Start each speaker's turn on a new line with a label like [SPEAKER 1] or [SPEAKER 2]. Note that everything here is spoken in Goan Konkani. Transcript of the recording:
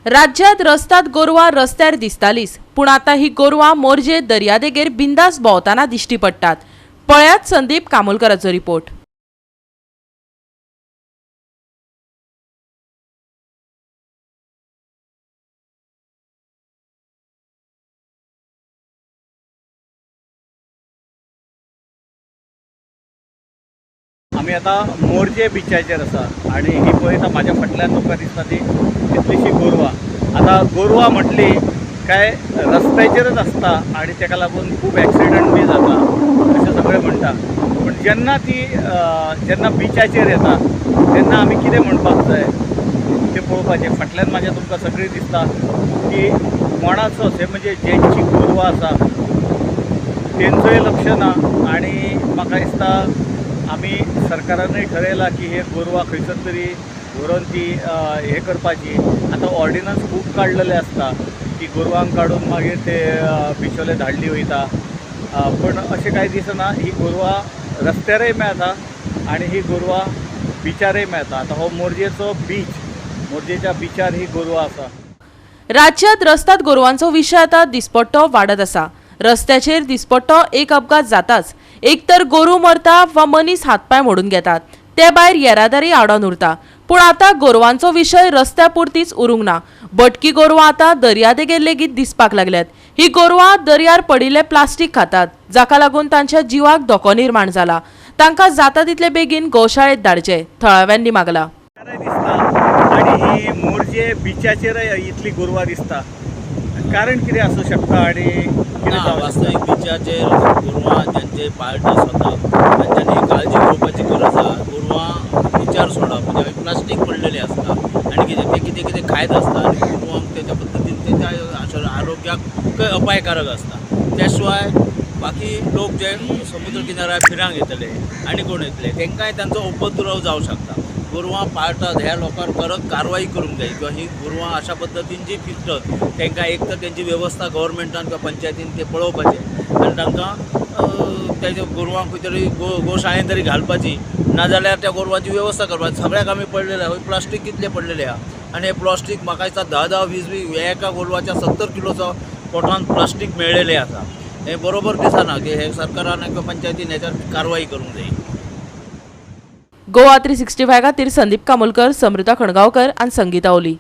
[SPEAKER 1] राज्यांत रस्ताद गोरवां रस्त्यार दिसतालीच, पूण आतां ही गोरवां मोरजे दर्यादेगेर बिंदास भोंवतना दिश्टी पडटात. पळयात संदीप कामोलकराचो रिपोर्ट.
[SPEAKER 2] आमी आतां मोरजे बिचाचेर आसा आनी ही पळयता म्हाज्या फाटल्यान तुमकां दिसता ती कितलीशीं गोरवां. आतां गोरवां म्हटली काय रस्त्याचेरच आसता आनी ताका लागून खूब एक्सिडंट बी जाता अशें सगळे म्हणटा. पूण जेन्ना ती जेन्ना बिचाचेर येता तेन्ना आमी कितें म्हणपाक जाय तें पळोवपाचें. फाटल्यान म्हाज्या तुमकां सगळीं दिसता की कोणाचोच हे म्हणजे जेंची गोरवां आसा तेंचोय लक्ष ना. आनी म्हाका दिसता आमी सरकारानूय ठरयलां की हे गोरवां खंयसर तरी व्हरून ती हे करपाची. आतां ऑर्डिनन्स खूब काडलेले आसता की गोरवांक काडून मागीर ते बिचोले धाडली वयता, पूण अशें कांय दिसना. ही गोरवां रस्त्यारय मेळटा आनी ही गोरवां बिचारय मेळटा. आतां हो मोरजेचो बीच, मोरजेच्या बिचार ही गोरवां आसा.
[SPEAKER 1] राज्यांत रस्ताद गोरवांचो विशय आतां दिसपट्टो वाडत आसा. रस्त्याचेर दिसपट्टो एक अपघात जाताच. एक तर गोरूं मरता वा मनीस हातपांय मोडून घेतात, ते भायर येरादारी आडावन उरता. पूण आतां गोरवांचो विशय रस्त्या पुरतीच उरूंक ना. भटकी गोरवां आतां दर्यादेगेर लेगीत दिसपाक लागल्यात. ही गोरवां दर्यार पडिल्लें प्लास्टीक खातात, जाका लागून तांच्या जिवाक धोको निर्माण जाला. तांकां जाता तितले बेगीन गोशाळेंत धाडचे, थळाव्यांनी मागला.
[SPEAKER 2] दिसता आनी ही मोरजे बिचाचेरय इतली गोरवां दिसता, कारण कितें आसूं शकता आनी कितें
[SPEAKER 3] ना,
[SPEAKER 2] जावं शकता?
[SPEAKER 3] वास्तवीक बिचाचेर गोरवां ज्यांचे पाळटा स्वता तांच्यांनी काळजी घेवपाची गरज आसा. गोरवां बिचार सोडप म्हणजे प्लास्टीक पडलेलें आसता आनी कितें तें कितें कितें खायत आसता आनी गोरवांक तेच्या पद्दतीन तेच्या आरोग्याक अपायकारक आसता. त्या शिवाय बाकी लोक जे समुद्र किनाऱ्यार फिरांक येतले आनी कोण येतले तांकांय तांचो उपद्रव जावं शकता. गोरवां पाळटात ह्या लोकांक परत कारवाई करूंक जाय किंवा ही गोरवां अशा पद्दतीन जी फिरतात तांकां एक तर तेंची वेवस्था गव्हर्मेंटान किंवा पंचायतीन ते पळोवपाचें आनी तांकां तेच्या गोरवांक खंय तरी गोशाळेन तरी घालपाची, नाजाल्यार त्या गोरवांची वेवस्था करपाची. सगळ्याक आमी पडलेले आहा, प्लास्टीक कितलें पडलेलें आहा आनी हें प्लास्टीक म्हाका दिसता 10-10, 20-20 एका गोरवाच्या 70 किलोचो पोटान प्लास्टीक मेळ्ळेलें आसा. हें बरोबर दिसना की हे सरकारान किंवा पंचायतीन हेच्यार कारवाई करूंक जाय.
[SPEAKER 1] गोवा 365 खातीर संदीप कामोलकर, समृता खणगांवकर आनी संगीता ओली.